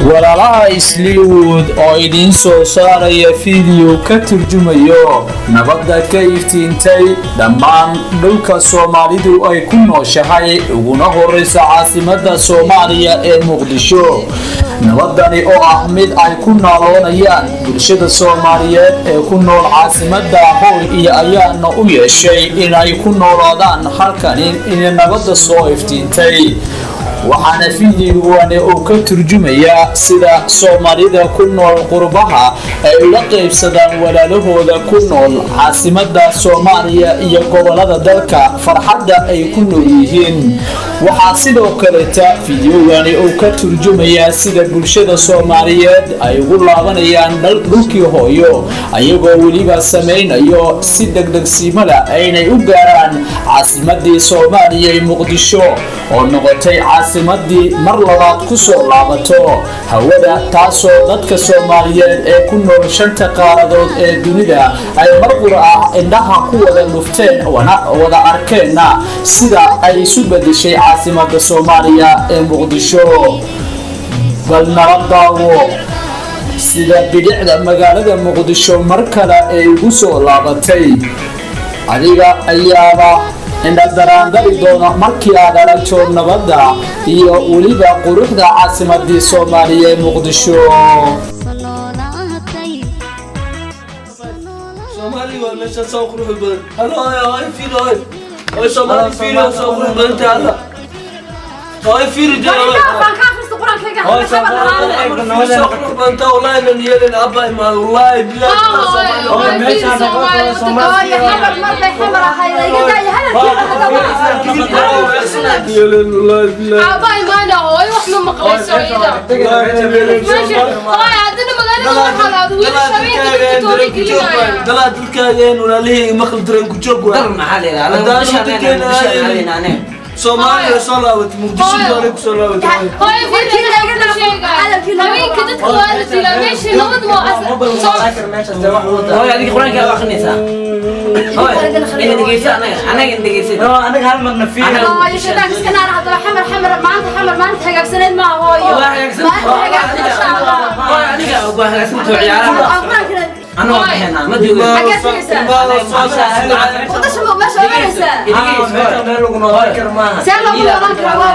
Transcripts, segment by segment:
Walaalaha Isliwood oo idiin soo saaraya fiidiyo ka turjumayo nabadda ka iftiintay dhammaan dhulka Soomaalidu ay ku nooshahay, uguna horeysa caasimadda Soomaaliya ee Muqdisho. Nabadani oo ah mid ay ku nooloonayaan bulshada Soomaaliyeed ee ku nool caasimadda, hooy iyo ayaana u yeeshay inay ku noolaadaan halkani in nabadda soo iftiintay. Waxaana fiidiyogani uu ka turjumayaa sida Soomaalida ku nool qurbaha ay ula qaybsadaan walaalahooda ku nool caasimada Soomaaliya iyo gobolada dalka farxadda ay ku nool yihiin. Waxaa sidoo kaleta fiidiyogani uu ka turjumayaa sida bulshada Soomaaliyeed ay ugu laabanayaan dhulkii hooyo, ayagoo weliba samaynayo si degdegsiimada aynay u gaaraan caasimadii Soomaaliya ee Muqdisho, oo noqotay caasimadii mar labaad ku soo laabato hawada, taasoo dadka Soomaaliyeed ee ku nool shanta qaaradood ee dunida ay mar qura ah indhaha ku wada lufteen, wada arkeenna sida ay isu bedeshay caasimada Soomaaliya ee Muqdisho. Bal nala daawo sida bidhicda magaalada Muqdisho mar kale ay ugu soo laabatay. Adiga ayaaba indhadaraandari doona markii aad aragto nabadda iyo weliba quruxda caasimadii Soomaaliya ee Muqdisho. Soomaali waa meesha soo qurux badan. Halo, ay fiir, ay ay Soomaali fiir, soo qurux badan tahay. Alla, ay fiir jira, ay soo qurux badan tahay. Wallahi lan yeelin abba ima, wallahi billahi. Soomaali yeelin, wallahi billahi. Aabba imaana, hooyo wax ma maqlayso iyada. Hooyo, haddana magaalada waxaa laad wiil habeenka dadka toori gelinaya. Dalaa dalkaageen walaalihii maqal dareen ku joog waa dar maxaa la yidhahdaa? Soomaaliya soo laabatay, Muqdisho doonay ku soo laabatay. Hooyo, fiir, habeenka dadka waa la dilaa, meesha nabad waa. Hooy, adiga quraanka waa akhrinaysaa. Hooy, ina dhegeysa, anaga anaga ina dhegeysa. Anaga hal marna fiir. Hooyo, shaydaanka iska naar. Haddaba Xamar, Xamar maanta, Xamar maanta hagaagsaneed maa hooyo? Waa hagaagsan. Maanta hagaagsan, insha Allah. Hooy, adiga waa hagaagsan too ciyaaraha. Qur-aankana Anaa waa baxeenaa, ma joogin. Xageed tegaysaa? Muqdisho ma meesha oganaysaa? Meesha meel lagu noolaan karo maaha. See loogu noolaan karaa? Waa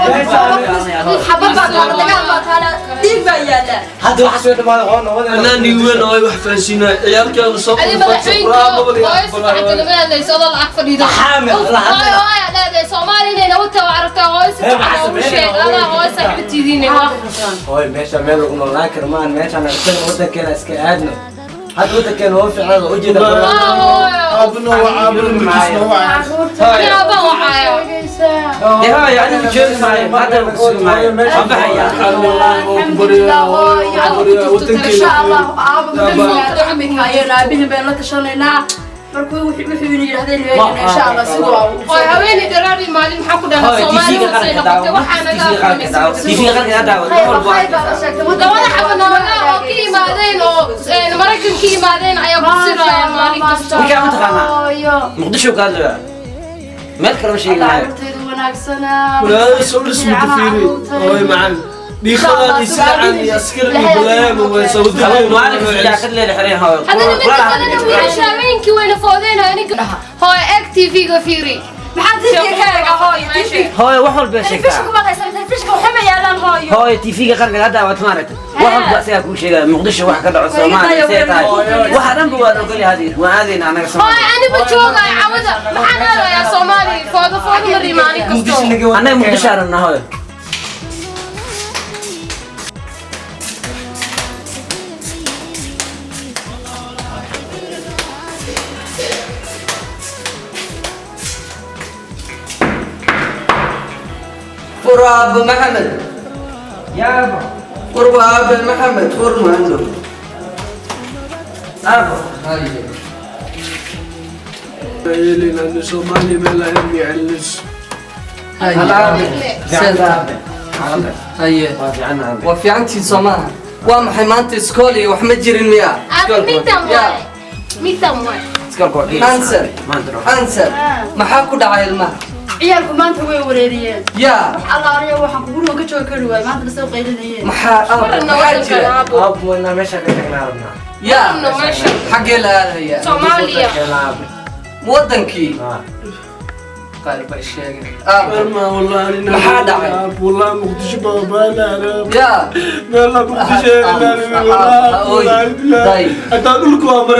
xabad baa taala, dagaal baa taala, dhiig baa yaala. Hadda waxa soo dhamaada oo nabad. Anaa niwen oo wax fahansiinaya ciyaalkeeda soo. Adi madaxweynka hooyo si fiican kalama hadlayso, adoo lacag fadhido. Hooyo, hooyo leedahay Soomaali inay nabad tahay waa aragtaa. Hooyo, si fiican ugu sheeg, adaa hooyo saaxiibtiidiine waa. Hooy, meesha meel lagu noolaan karo maaha. Meeshaan iska wadankeena iska aadno. Hadda wadankeena waa fiicnaada ujeeda. Aabna waa aabna markiisna waa. Ani aabaan wacaaya. Dee hooy, adigu joogi maayo hadda, ku sugi maayo, waan baxayaa. Alxamdulilah hooyo, insha Allah aaba muddo ayaynu aabihin baynu la tashanaynaa. Markuu wuxuu ina yidhahdeen weynana insha Allah siduu Hooyo, haweeney dharaari maalin maxaa ku dhahaa? Hooy, Soomaali TV-ga hoosay qaranka noqotay daawo. waxaa naga TV-ga qaranka daawo, TV-ga qaranka daawo, wax walba waa khayr baa la sheegtay. Labada xaba nooga oo ka yimaadeen oo Maraykan ka yimaadeen ayaa ku siraya maalin kasta. Ninkaa ma taqaanaa? Hooyo. Muqdisho ka hadlaya, meel kale ma sheegi maayo. Carruurtaydu wanaagsanaa. Walaalo soo dhismi fiiri, ooy macaan dhiiqadan iyo silacan iyo askar iyo balaayaan waysa. Maalin kasta jaakad leeda xireen hooyo. Haddana midda kalena wiilasha habeenkii wayna foodeenaya. Ninka hooyo eeg, TV-ga fiiri. Maxaa TV ka eega hooyo? TV Hooyo, wax walba sheegtaa. Telefishinka ma haysan, telefishinka waxa ma yaalaan hooyo. Hooyo, TV-ga qaranka hadda waad maaragtay, wax walba isagaa kuu sheegaya, Muqdisho wax ka dhaco, Soomaaliya see tahay, waxa dhanba waan ogolyahay. Hadir waan aadayna anaga Hooyo, Soomaaliya. ani ma joogaayo cawada, maxaan aadayaa Soomaaliya? Foodo foodo ma rii maalin kasto. Annaga Muqdisho aan rabnaa hooyo. Fur Abu Maxamed. Yaabo. Fur waa Abu Maxamed, fur maando. Aabo. Yeelin ana Soomaaliya meel ahayn miyacelis. Haye. Waa fiican aabe. Waa fiicantiin soo maaha? Waa maxay maanta iskool iyo wax ma jirin miyaa? Aabe, middan waay, middan waay. Iskoolka waa Answer. maanta. Answer, maxaa ku dhacay ilmaha? Ciyaalku maanta way wareeriyeen. Yaa. Wax allaaliya waxaan guriga ka joogi kari waayay maanta lasoo qaylinayeen. Maxaa aabo, maxaa jira? Aabo, inaan meesha ka tagnaa rabnaa. Yaa, xaggee la aadayaa? Soomaaliya. Wadankii qaar bay sheegeen. Aabo, maxaa dhacay? والله مقدشة بابا لا لا. Yaa. لا مقدشة لا لا والله طيب. حتى أقول لكم أمر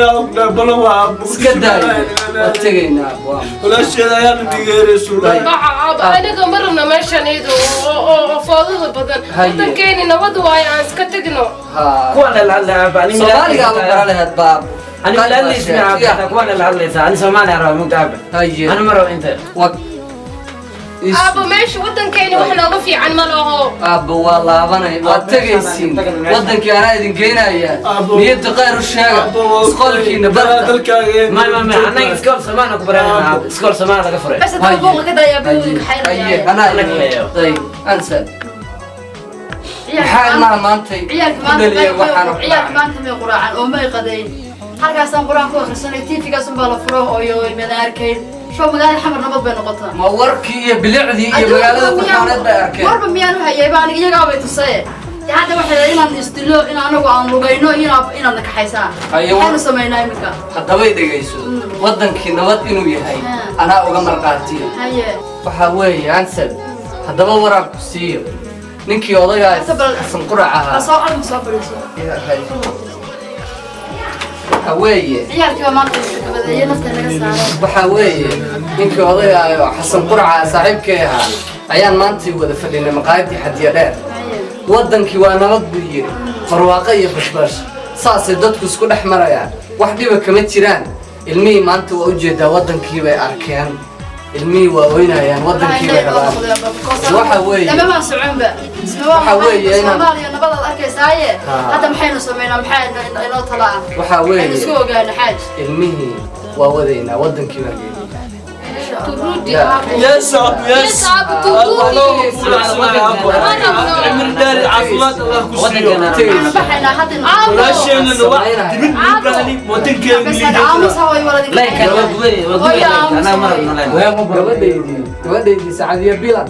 بلا. Iska daayo, waa tegaynaa aabo, waa. ولا شيء يا نبي غير رسول. Baxa aabo, aniga ma rabna meeshan iyada oo foodada badan. Haye. Wadankeeni nabad waayo, aan iska tegno. Haa. Kuwan la hadlaya aaba, ani Soomaaliga aaba bara lahayd baabo. ani la hadlaysa aaba, kuwan la hadlaysa. Ani Soomaaliya raba mugta aaba. Haye. Ani ma rabo inta. Wa Aabo, meesha wadankeeni wax nooga fiican ma laho. Aabbo, waa laabanay, waad tegaysiin wadankii, anaa idin geynaya. Niyadda khayr u sheega, isqoolkiina barta. Ma ma ma, anaga iskool Soomaaliya ku baranayna aaba, iskool Soomaaliya laga furay. Bas hadda buuqa ka daayaa, buu Haye. kaxaynaya. Anaa ayib ansa. Maxaa ilmaha maantay Ciyaalka ku maanta dhaliyay waxaana ku ciyaalka dhacay? Maanta may quraacan oo may qadayn. Halkaasaan qur-aan ku akhrisanay, TV-gaas unbaa la furo ooyo mada arkayn. Show magaalada Xamar nabad bay noqotaa. Ma warkii iyo bilicdii iyo magaalada qurxooneed bay arkeen? Warba miyaan u hayayba aniga? Iyagaa bay tusaye. Dee hadda waxay leeyihiin inaan isdilo, in anagu aan lugayno, inaad nakaxaysaa. Haye, maxaynu samaynaa iminka? Haddabay dhegayso, wadankii nabad inuu yahay anaa uga marqaatiya. Haye. Waxaa weeye ansal, haddaba waraan ku siiyo, ninkii odagaa Hadda Xasan Qurac ahaa. Soo alma soo fadhiiso. Waxaa weeye Ciyaalkii baa maanta iskabadeeye, nafta naga saaray. Waxaa weeye ninkii odayga oo Xasan Quraca saaxiibkay ahaa ayaan maantii wada fadhinay maqaayadii Xadiya Dheer. Wadankii waa nabad buu yidhi, barwaaqo iyo bashbash saasay dadku isku dhex marayaan, wax dhiba kama jiraan. Ilmihii maanta waa ujeedaa, wadankii bay arkeen, ilmihii waa oynayaan, wadankii bay rabaan. Waxa weeye Lama baan soconba. Waxa weeye Soomaaliya nabadaad arkaysaaye. Hadda maxaynu samaynaa? Maxaa inoo tala ah? Waxaa weeye Aynu isku ogaano xaaj. Ilmihii waa wadaynaa, wadankii baan geynaa. Turuudi. Yeah. Aabo. Yes aabo, yes. Yes aabo, turuudi. Cimri dheer caafimaad Allah ku siiyo. Waxaanu baxaynaa hadda. Walaasheena waa dibid baahni wadankeena. Bas hadda aamus haway wala. Laynkan waa gubanay, waa gubanay laynka, anaga ma rabno laynka. Gabadhaydii Sacadiyo Bilan,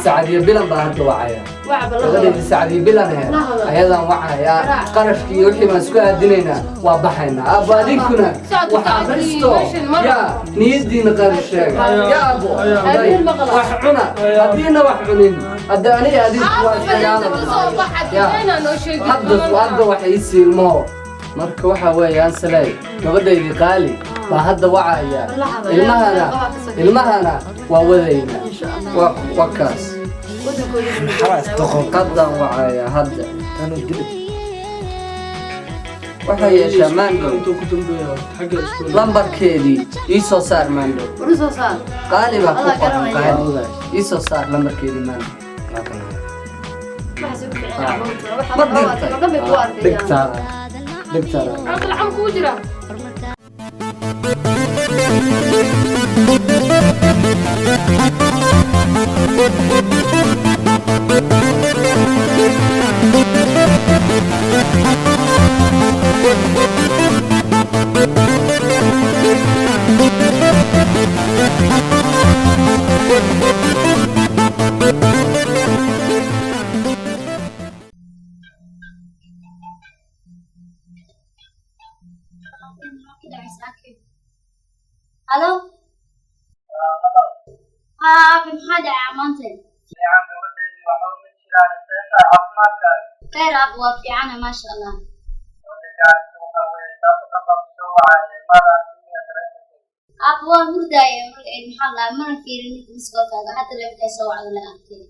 Sacadiyo Bilan baa hadda wacaya. Gabadhaydii Sacadiyo Bilan aheed ayadaan wacayaa, qarashkii iyo wixii baan isku aadinaynaa, waa baxaynaa. Aabbo, adinkuna wax akhristo, yaa niyadiina qaar sheega. Ya aabbo, wax cuna, haddiina wax cunin hadda aniga adinku waa isdagaalanaa. Hadda hadda wax ii siilmaho. Marka waxa weeye ansaley, gabadhaydii qaali baa hadda wacaya, ilmahana waa wadaynaa, waa kaas. Haddaan wacaya hadda. Waxay yeeshaa maandhow lambarkeedii ii soo saar maandhow. Uru soo saar. Qaali baa ku Allah qoran. garanaya. Qaali ii soo saar lambarkeedii maandhow. Waxaas ugu fiican carruurta. Waxa Ma la dhigtay? dhan bay ku arkayaan. Dhigtaada, dhigtaada. Aqal kuu jira. Halo? Haa, maxaa dhacay maanta? Khayr aab, waa fiicana, maasha Allah. Aab, waa hurdaaye, maxaa la mana fiirin missed call-kaaga, hadda le waxay soo wacda la arkay.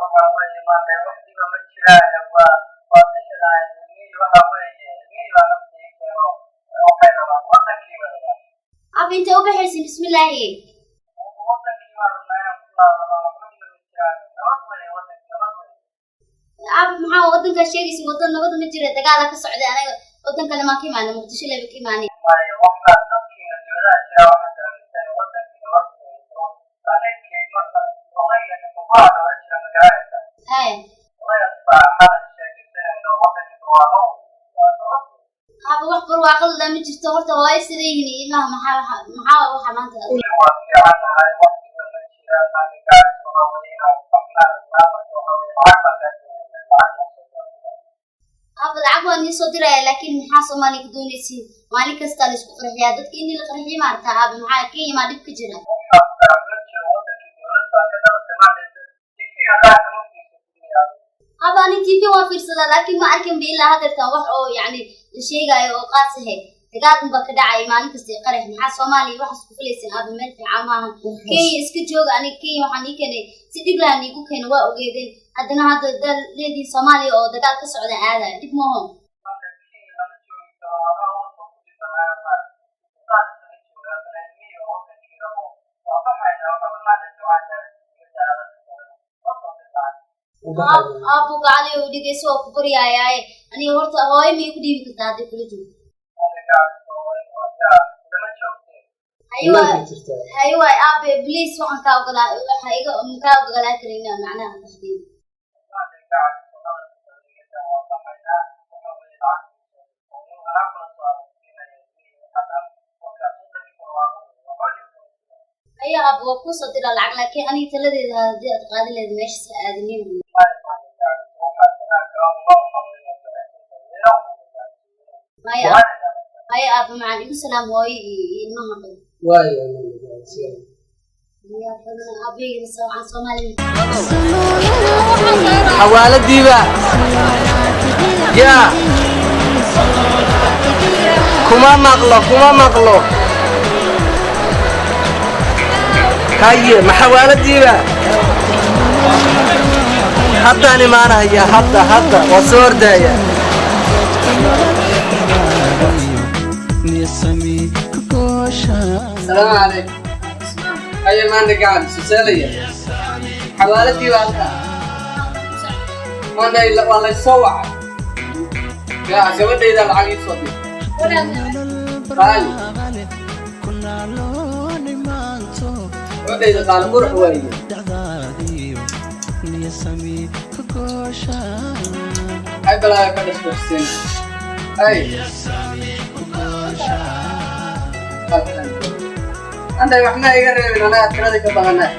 Waxa weeye maanta wax dhiba ma jiraan, waa bixi lahayd. Ilmihii waxa weeye ilmihii baa nafta ii keeno, waxay rabaan wadankii bay rabaan. Aab, intee u baxaysin? Bismillaahi. Wadankii baan rabnaa inaan ku laabano, waxba dhiba ma jiraan, nabad weeye wadankii, nabad weeye. Aab, maxaa wadankaa sheegaysa? Wadan nabad ma jira, dagaala ka socday. Anaga wadan kale maan ka imaanay? Muqdisho leba ka imaanay. Maayo waxaa dadkiina dibadaha jira waxaa aaminsan wadankii nabad weeye. Saaxiibkii marka odayga xukuumaha la oran jira, ma garanaysaa? Haya. Odaygaas baa xalay sheekaysanayno, wadankii barwaaqo weeye, waa nabad weeye. Aab, wax barwaaqada ma jirto. Horta waa sida yihiin ilmaha? Maxaa waxa maanta? Waa fiican nahay, wax dhiba ma jiraan maanta. Aaba lacag waan nii soo diraya, laakiin maxaa Soomaaliya ka doonaysiin? Maalin kastaa la isku qarxiyaa dadka, in la qarxiyo maarata. Aaba, maxaa Kenya maa dhib ka jira? Aaba, ani TV waan fiirsadaa, laakiin ma arkin ba ilaa hadeertan wax oo yacni la sheegayo oo qaas ahe. Dagaal unbaa ka dhacaya maalin kasta iyo qarax. Maxaa Soomaaliya waxaas ku filaysan? Aaba, meel fiican maahan, Kenya iska jooga. Aniga Kenya waxaan ii keenay si dhib lahan iigu keenay, waa ogeedeen. Haddana hadda dal leediin Soomaaliya oo dagaal ka socda aadaya, dhib maaho. Aabbo gacali oo dhegeyso, waa ku baryayaaye. Aniga horta hooyo miyay ku dhiibi kartaa hadday kula joogto? Haye waay aabe, please, waxaan kaa ogolaa, waxa iga kaa ogolaa karin macnaha baxdeen. Haye aabbo, waa kuusoo diraa lacag, laakiin aniga taladeeda haddii aad qaadi lahayd meeshaas ha aadinin. Maya, haye aabbo macaan, igu salaam hooyo iyo ilmaha qabo. Waayo. Yaa badan aabaygana waxaan Soomaaliya. Xawaaladiiba yaa kuma maqlo, kuma maqlo. Haye, ma xawaaladiiba haddaan imaanaya? Hadda hadda waa soo ordaya. Asalaamu calaykum. Haye maanta gacan suseelaya, xawaaladiiba halkaa maanta waa laysoo wacay. Yaa gabadhayda lacag ii soo dir qaali, gabadhayda qaali qurux waaye. Ay balaayo ka dhashdhashteen ay anday waxna iga reebin, anaga tiradii ka badanaa.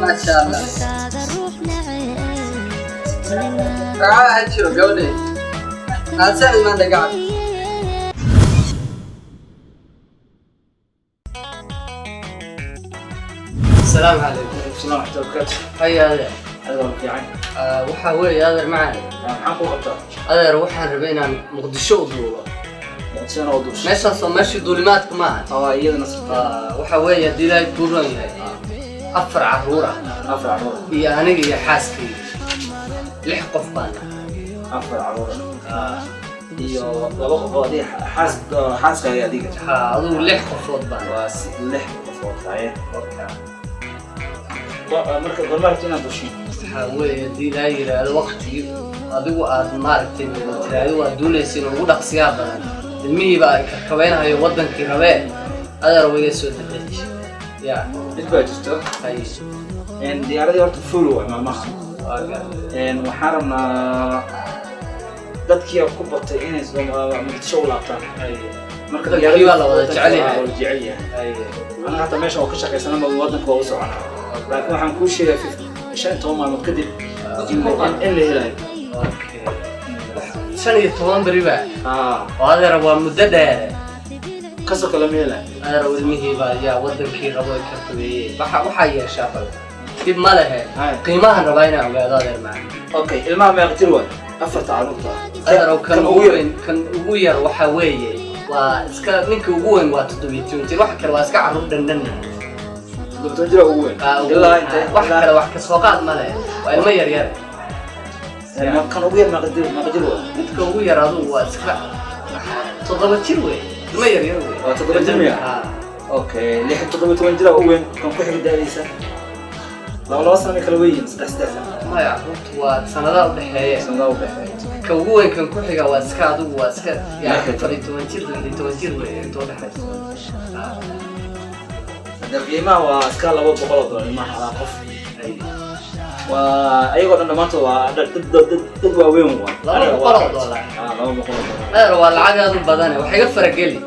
Maasha Allah, raaca ha jiro gabadhay. Mahadsanid maanta gacan. Asalaamu calaykum. Salaam waxta barakaatu. Haya adeer. Adiga waa fiican. Waxaa weeye adeer macaan. Maxaan kuu qabtaa? Adeer, waxaan rabay inaan Muqdisho u duulo. Muqdishona oo duusha? Meeshaas oo meeshii duulimaadka maaha? Aa, iyadana sirtaa. Waxaa weeye haddii Ilaahay kuu roon yahay, 4 carruur ah. 4 carruur? Iyo aniga iyo xaaskayga, 6 qof baan nahay. 4 carruur iyo 2 qof oo adiga xaas xaaskaaga adiga? Ha, adugu 6 qofood baan. Waa si 6 qofood haye. Marka goorma rabto inaad dushin? Waxaa weeye haddii Ilaahay yidhaahdo waqtigii adigu aad maaragtay tiraahdo waad duulaysiin ugu dhaqsiyaa badan. Ilmihiiba ay karkabeynhayo waddankii rabee, adeer wayga soo dedeji ya. Mid baa jirto. Haye. Diyaaradii horta fuul waay maalmaha. Waa gaar. Waxaan rabnaa dadkii ku batay inay Muqdisho u laabtaan. Haye. Marka Dadkii waa la wada jecel yahay. Waa la jecel yahay. Haye. Anaga hataa meesha oo ka shaqaysanaba waddanka waa u soconaa, laakiin waxaan kuu sheegaa 15 maalmood kadib in la helayo. Okay, 15 beri baa? Aa. Oo adeer waa muddo dheer. Kasoo kale ma helayo. Adeer, ilmihiiba ayaa waddankii rabo ay karkabeeyeen. Waxa waxaa yeeshaa bal dib ma lehe. Haye. Qiimahan rabaa inaan ogaado adeer macaan. Okay, ilmaha meeqa jir waay afarta carruurta ah? Adeer, kan ugu yar. weyn, kan ugu yar waxaa weeye waa iska ninka ugu weyn waa 17 jir, wax kale waa iska carruur dhandhan. 17 jir ugu weyn? Aa, ugu Ilaa weyn. intee? Wax kale wax ka soo qaad ma leh, waa ilmo yar yar. Kan ugu yar meeqa jir waay? Midka ugu yar adugu waa iska 7 jir wey, ilmo yar yar wey. Waa 7 jir miya? Aa. Okay, 6 17 jir ugu weyn, kan ku xiga da'diisa 2 2 sano kala weyn yihiin, 3 3 sano? Maya, carruurtu waa sanadaha udhexeeya. Sanadaa u dhexeeya. Ka ugu weyn kan ku xiga waa iska adigu waa iska yaa 14 jir, 16 jir wey inta udhexaysa. Hadda qiimaha waa iska $200 ilmaha alaa qof. Waa ayagoo dhan dhammaantood waa dad dad dad dad waaweyn waa. $200? Ah, $200. Adeer, waa lacag aad u badane, wax iga farageli.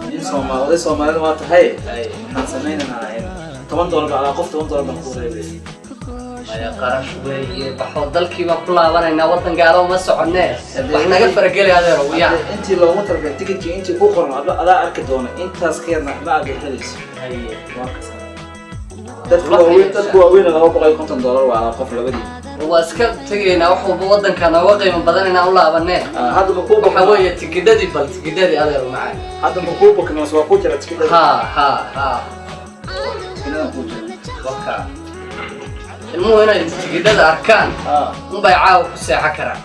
Idin soo Soomaali, oday Soomaalida waa tahay. Waxaan sameynaynaa in $10 baa qof, $10 baan ku reebay. Maya, qarash weeye, baxoo dalkii baan ku laabanaynaa, waddan gaalo ma soconee, wax naga farageli, adeerow, ya. Intii loogu talagalay tikidkii, intii ku qoran adaa arki doona, intaas ka yarna ma aad helayso. Waa kasta. Dadku waaweyn $250 waa qof labadii. Waa iska tegaynaa, wax walba waddanka nooga qiimo badan inaan u laabanee. Hadda ma kuu Waxa weeye tikidhadii, bal tikidhadii, adeero macaan. Hadda ma kuu booking mase waa ku jira tikidhada? Ha ha ha. Tikidhada kuu jira. Waka ilmuhu inay tikidhada arkaan unbay caawa ku seexan karaan.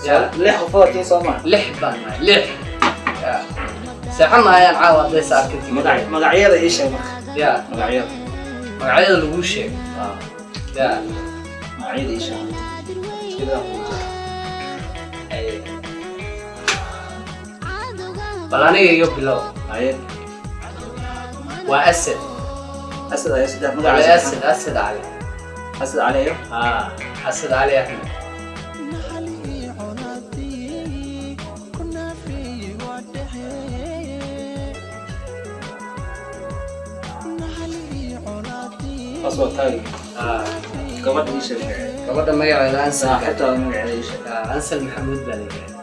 Ya, lix qofood tiin soo ma? Lix baan nahay, lix. Ya, seexan maayaan caawa haddaysa arkin tikidhada. Magacyada ii sheeg marka. Ya. Magacyada. Magacyada laguu sheego? Ya. Magacyada ii sheeg, tikidhada kuu jira. Bal aniga iga bilow. Haye. Waa Asad. Asad ayo saddex. Cali. Magaca. Asad, Asad Cali. Asad Cali ayo. Ah, Asad Cali Axmed. Kaas waa taagi. Ah. Gabadha ii sheeg magaceeda. Gabadha magaceeda Ansal. Saaxiibtaada magaceeda ii sheeg. Ah, Ansal Maxamuud baa la yidhahdaa.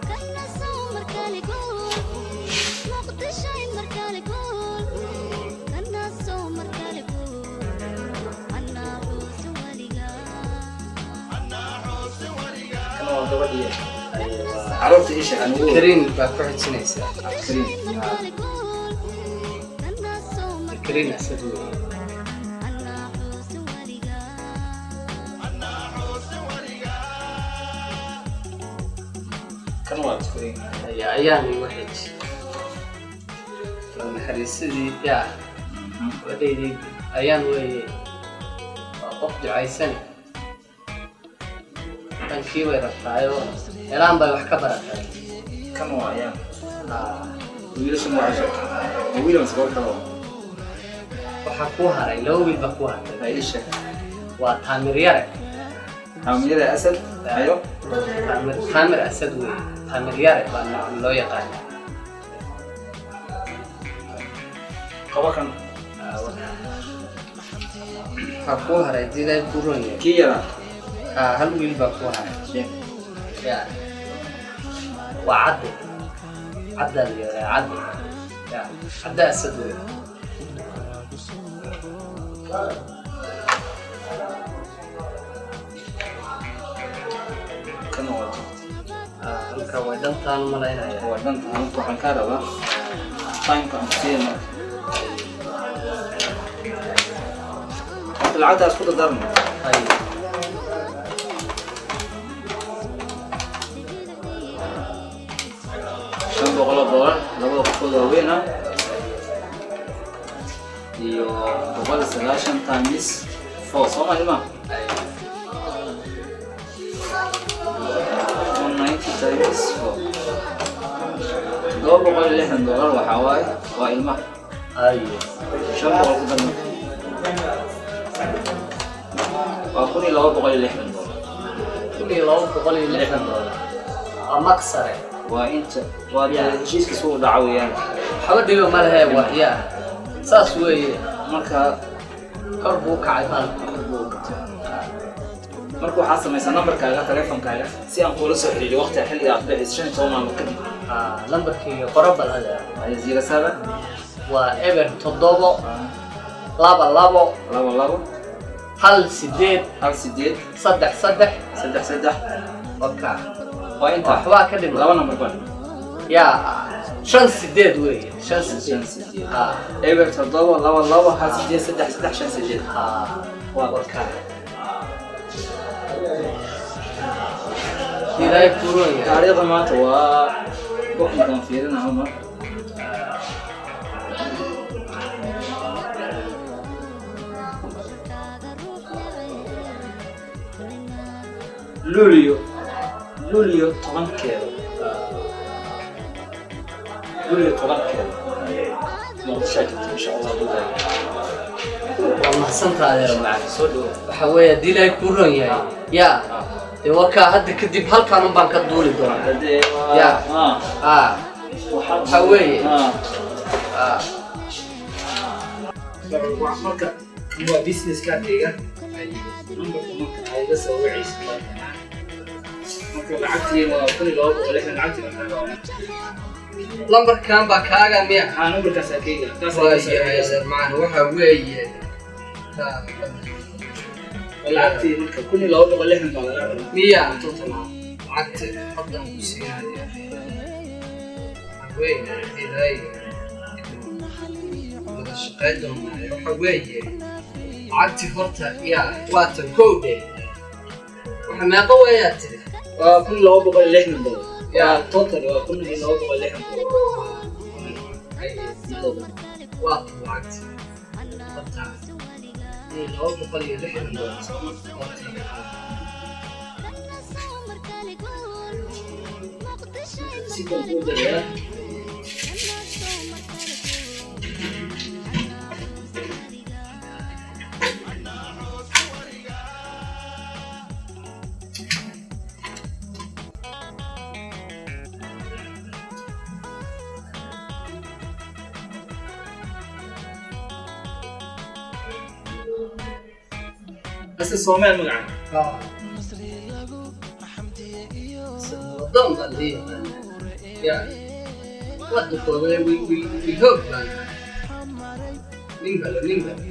Kan waa gabadhii. Carruurta ii sheeg anigu. Kariin baa ku xijinaysaa. Kariin. Kariin Asad weeye. Kan waa Kariin. Ayaa ayaan igu xiji. Waa naxariisadii, yaa gabadhaydii ayaan weeye, waa qof ducaysan, dhankii bay rabtaayoo helaan bay wax ka baratay. Kan waa ayaan. Wiilasha magaca sheeg. Ma wiil mase gabar kale waa? Waxaa kuu haray laba wiil baa kuu hartay. Ha, ii sheeg. Waa Taamir Yare. Taamiyada Asad ayo. Taamir, Taamir Asad weeye, Taamir Yare baa loo yaqaanaa. Qaba kan. Waxaa kuu haray diiday kuu ron yahay. Kii yaraa. Haa, hal wiil baa kuu haray. Sheeg. Ya, waa Cadde, Caddaa la yidhahdaa, Cadde, ya, Cadde Asad weeye. Kan waa jirta. Ah, halka way dhantaan u malaynaya. Waa dhan tahay. Marka waxaan kaa rabaa timeka aan kusiiya marka. Horta lacagtaas ku dardarno. Ay. $500 labada qofood waaweyn ah iyo 190 times four, soo ma ilma? 190 times four, $760 waxaa waaye waa ilmaha. Ay. 500 ku dar marka waa $1,260. $1,260 waa maqsare. Waa inta waa dee heshiiska suu dhaca weeyaan. Waxba dhiba ma lehe, waa ya saas weeye. Marka kor buu u kacay baalku. Marka waxaa samaysaa nambarkaaga teleefonkaaga si aan kuula soo xiriiriyo waqtiga xilliga aad bixayso, 15 maalmood kadib. Ah, lambarkayga qoro bal hada. 07. Waa 0 7 2 2. 2 2. 1 8. 1 8. 3 3. 3 3. Waka. Waa intaa. Waxbaa ka dhiman. Laba nambar baan. Ya, 58 weeye, 58. 58. Ah. 07221833358. Ah. Waa waka. Ilaahay kuuron yahay. Taariikhda maanta waa bookingkaan fiirinaha mar. Luulyo 10-keeda, Luulyo 10-keeda Muqdishaa jirta, insha Allah duubay. Waa mahadsantaha, adeero macaan. Soo dhawo. Waxa weeye haddii Ilaahay kuu ron yahay, ya dee wakaa hadda kadib halkaan un baan ka duuli doonaa. Hadee. Ya. Ah. Ah, waxa weeye. Ah. Marka waa business cardkayga, numberka marka ay iga soo wacaysa. Marka lacagtii waa 1260, lacagtii markaa. Lambarkan baa kaaga miya? Haa, numberkaas kayga kaas. Waayahay macana, waxa weeye Lacagtii marka 1260 baa laga rabaa. Miya? Total. Lacagta haddan ku siinaya waxa weeye, ilaahay wada shaqayn doonaa. Waxa weeye lacagtii horta yaa waatan kowdhe, waxa meeqa weeyaa tiri? Waa $1260. Yaa total waa $1260. Waatan lacagti horta $1260 sooma? Si baan kuu darayaa. Ase Soomaal magaca. Wadan baa la yaqaanaa ya wadankooda way hoog baan nin balo nin balo.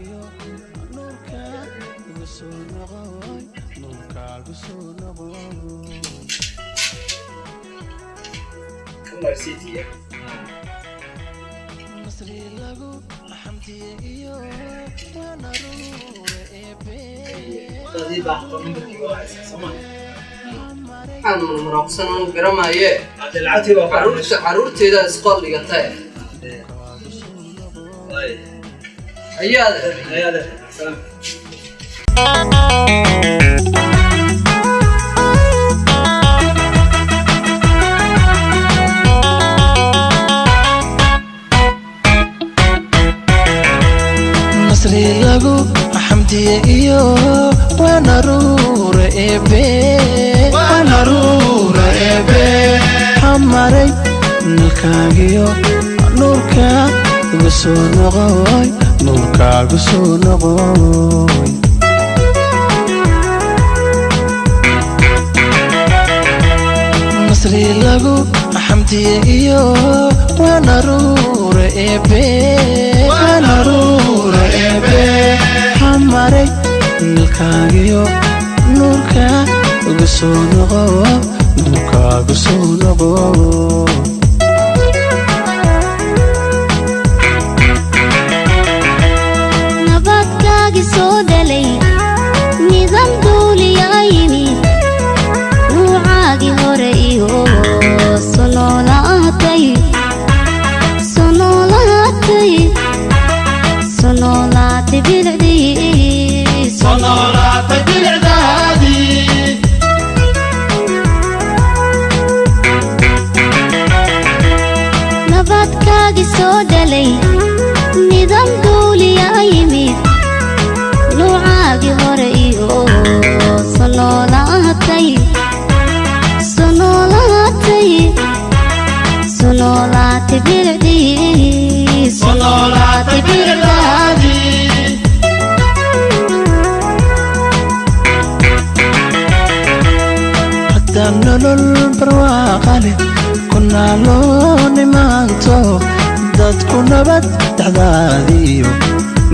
Kan City ya. Hadii baahato numberkii waa haysaa, Soomaa? Waxaan murmuroqsan anu garamaye. Hadda lacagtii baa ku Caruurta caruurteeda isqool dhigatay. Ay. Ayaada. Ayaada. Salaam. Nasri lagu xamdiye iyo wanaruura ebe, wanaruura ebe, xamaray nalkaagiyo nuurka ugu soo noqoy, nuurkaagu soo noqoy. Nasri lagu xamdiye iyo wanaruura ebe, wanaruura ebe, xamaray nalkaagiyo nuurka ugu soo noqo, nuurkaagu soo noqo. Nabadkaagii soo dhalay, nidaam dawliyaa yimid, nuucaagii hore iyo sonoolaatay, sonoolaatay, sonoolaatay bilicdii. Sonoolaatay bilicdaadii. Nabadkaagii soo dhalay, nidaam dawliyaa yimid, nuucaagii hore iyo sonoolaatay, sonoolaatay, sonoolaatay bilicdii. Sonoolaatay bilicdaadii. Haddaan nolol barwaaqa leh ku naalooni maanto, dadku nabad dhexdaadiyo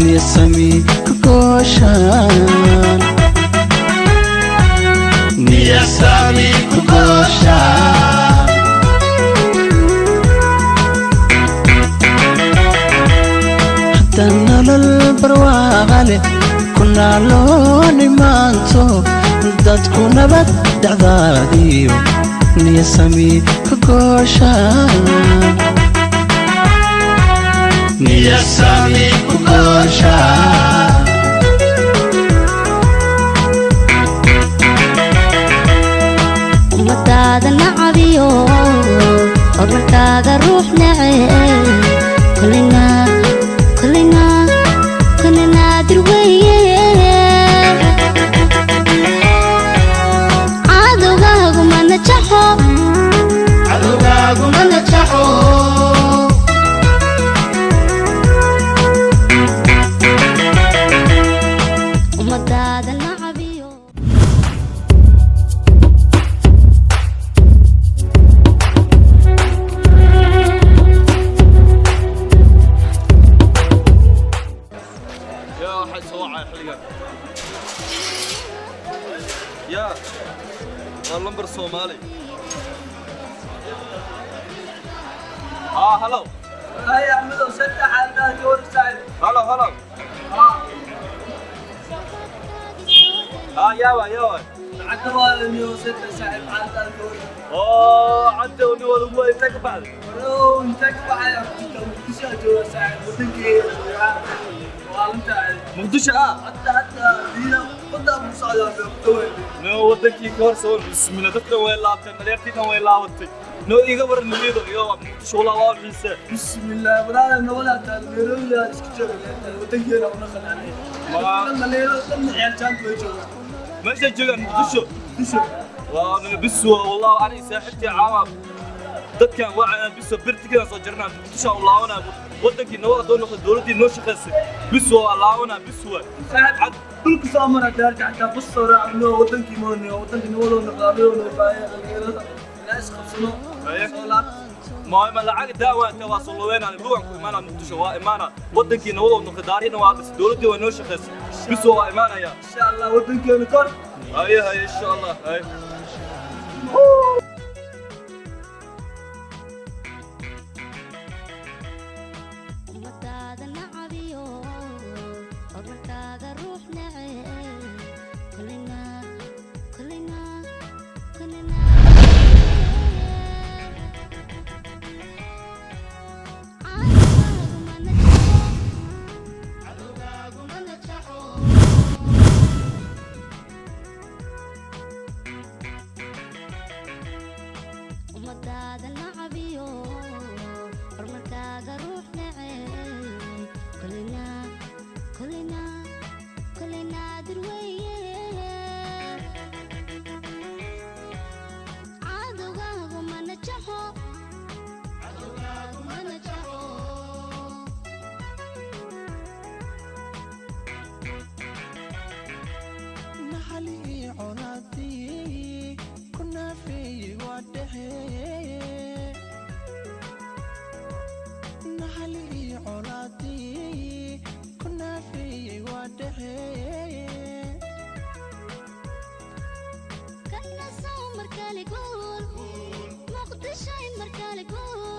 niyasami ku gooshaan, niyasami ku gooshaan. Haddaan nolol barwaaqa leh ku naalooni maanto, dadku nabad dhexdaadiyo niyasami ku gooshaan, niyasami ku gooshaan. Ummadaada nacabiyo horumarkaaga ruux nacee, kolina kolina kole naadir weeye. Cadowgaagu ma najaxo. Cadowgaagu ma najaxo. Hello. Hay Axmedow, saddex xaaladaha ka war saaxiib. Hello, hello. Yawa, yawa. Lacagta waa niyo saddex saaxiib xaaladaha ka war. Oo, cadda uni waa lagu inta ka baxday. Oo, inta ka baxay Muqdisho, Muqdisho jooga saaxiib, wadankeeda jooga. Waa inta Muqdisho ah. Hadda diina wadda ku socdaa ku dhaweyn. No, wadankii ka hor soo bismillah, dadka way laabteen, dhalinyartii way laabatay. No, iga waran niyado iyo Muqdisho walaa waa xiise. Bismillah, walaal nabada taal Nairobi iska jooga, wadankeena una qanacnay. Dhalinyarada dhan ciyaar jaan way joogaan. Meesha joogaan Muqdisho. Muqdisho. Waa nina bis wallah, ani saaxiibtii caawa dadkan waa bis birtigan soo jirnaa Muqdisho u laabanaa, wadankii nabada doo noqday, dowladdii noo shaqaysay, bis waa laabanaa, bis waa. Saaxiib, dhulka soo mara daarta xataa bus soo raacno, wadankii moonay, wadankii nabadoo noqdaanoo noo baaya dhalinyarada ilaa isqabsano soo laab. Ma lacag daawa inta waa soo luweynaa, lugan ku imaanaa Muqdisho, waa imaanaa wadankii nabadoo noqday, daarina waa dhis, dowladdii waa noo shaqaysay, bis waa imaanaya. Insha Allah wadankeena kor. Haye haye, insha Allah, haye. Ummadaada nacabiyo horumarkaaga ruux nacey, kulina kulina kulina cadowgaaguma najaxo. Ummadaada nacabiyo horumarkaaga ruux nacey, kulina kulina kulinaadir weeye, cadowgaaguma najaxo, cadowgaaguma najaxo. Naxalii colaadii ku naafeeyey waa dhexe, naxalii colaadii ku naafeeyey waa dhexe. Kana soo markale guul, Muqdishoy markale guul.